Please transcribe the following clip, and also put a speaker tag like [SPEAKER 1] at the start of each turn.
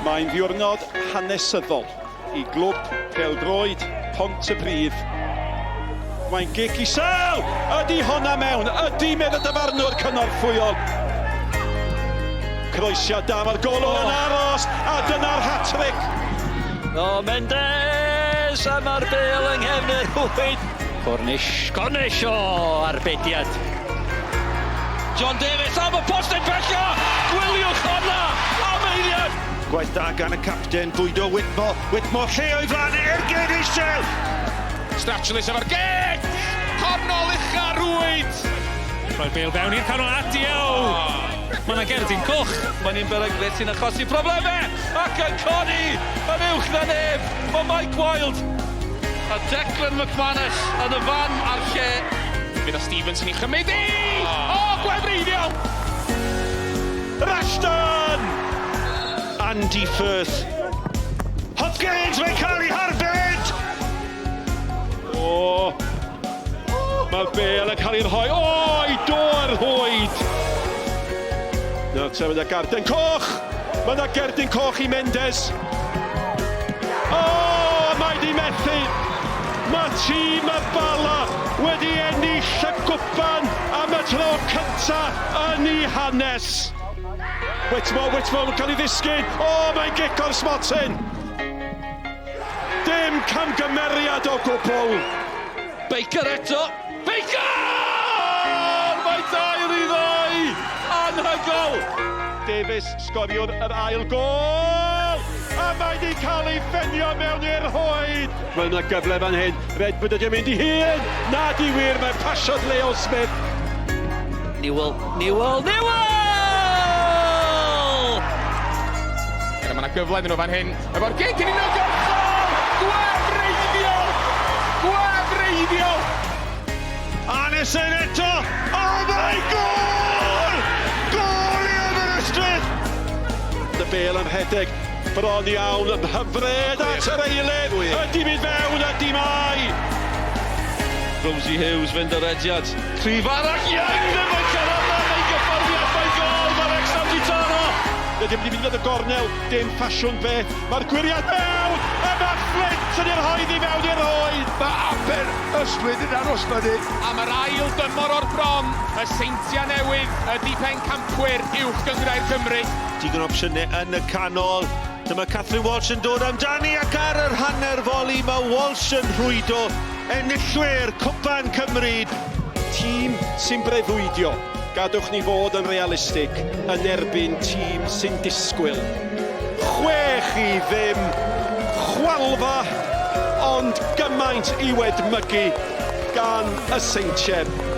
[SPEAKER 1] Mae'n ddiwrnod hanesyddol i glwb pêl-droed Pontypridd. Mae'n gic isel! Ydy honna mewn? Ydy, medd y dyfarnwr cynorthwyol. Croesiad da, mae'r golwr yn aros, a dyna'r hat-trick.
[SPEAKER 2] O, Mendes! A mae'r bêl yng nghefn y rhwyd. Cornish, Cornish, o, arbediad. John Davies am y postyn pella! Gwyliwch honna am eiliad!
[SPEAKER 3] Gwaith da gan y capten, bwydo Whitmore, Whitmore lle o'i flan e, ergyd isel!
[SPEAKER 4] Stratchless efo'r geg! Cornol ucha rwyd!
[SPEAKER 5] Rhoi'r bêl fewn i'r canol a Diaw! Mae yna gerdyn coch.
[SPEAKER 2] Mae'n un beryglus sy'n achosi problemau ac yn codi yn uwch na neb. Mae Mike Wilde a Declan McManus yn y fan a'r lle.
[SPEAKER 4] Bydd Stevens yn ei chymryd i! O, gwefreiddiol!
[SPEAKER 3] Rashton! Andy Firth. Hopkins, mae'n cael ei harbed!
[SPEAKER 1] O! Mae'r bêl yn cael ei rhoi. O, i do'r rhwyd! Nawr te, mae yna garden coch! Mae yna gerdyn coch i Mendes. O, mae di methu! Mae tîm y Bala wedi ennill y gwpan am y tro cynta yn ei hanes. Whitmore, Whitmore yn cael ei ddisgyn. O, mae'n gic o'r smotyn! Dim camgymeriad o gwbl.
[SPEAKER 2] Baker eto. Baker! Mae 2-2! Anhygoel!
[SPEAKER 1] Davies, sgoriwr yr ail gôl! A mae wedi cael ei fenio mewn i'r rhwyd! Mae yna gyfle fan hyn. Redford ydy yn mynd i hun! Na di wir, mae'n pasiodd Leo Smith.
[SPEAKER 2] Newell, Newell, Newell!
[SPEAKER 4] Mae yna gyfle iddyn nhw fan hyn. Efo'r gic yn uniongyrchol! Gwefreiddiol! Gwefreiddiol!
[SPEAKER 3] Anderson eto! Oh my gol! Gol i Aberystwyth!
[SPEAKER 1] Y bêl yn rhedeg bron iawn yn hyfryd at yr eilydd. Ydy mynd fewn, ydy mai!
[SPEAKER 2] Rosie Hughes fynd ar rediad. Cryf arall, Young ddim yn cyrraedd na, mae'n gyffyrddiad, mae'n gol, mae'r Wrexham di taro!
[SPEAKER 1] Ydy mynd i fynd at y gornel, dim ffasiwn beth. Mae'r gwyriad mewn, a mae Flint yn ei rhoi i mewn i'r rhwyd.
[SPEAKER 6] Mae Aberystwyth yn aros fyny.
[SPEAKER 4] Am yr ail dymor o'r bron, y Seintiau Newydd ydy pencampwyr Uwch Gynghrair Cymru.
[SPEAKER 3] Digon o opsiynau yn y canol. Dyma Catherine Walsh yn dod amdani ac ar yr hanner foli mae Walsh yn rhwydo enillwyr Cwpan Cymru.
[SPEAKER 1] Tîm sy'n breuddwydio, gadwch ni fod yn realistig, yn erbyn tîm sy'n disgwyl. 6-0, chwalfa, ond gymaint i'w edmygu gan y Seintiau.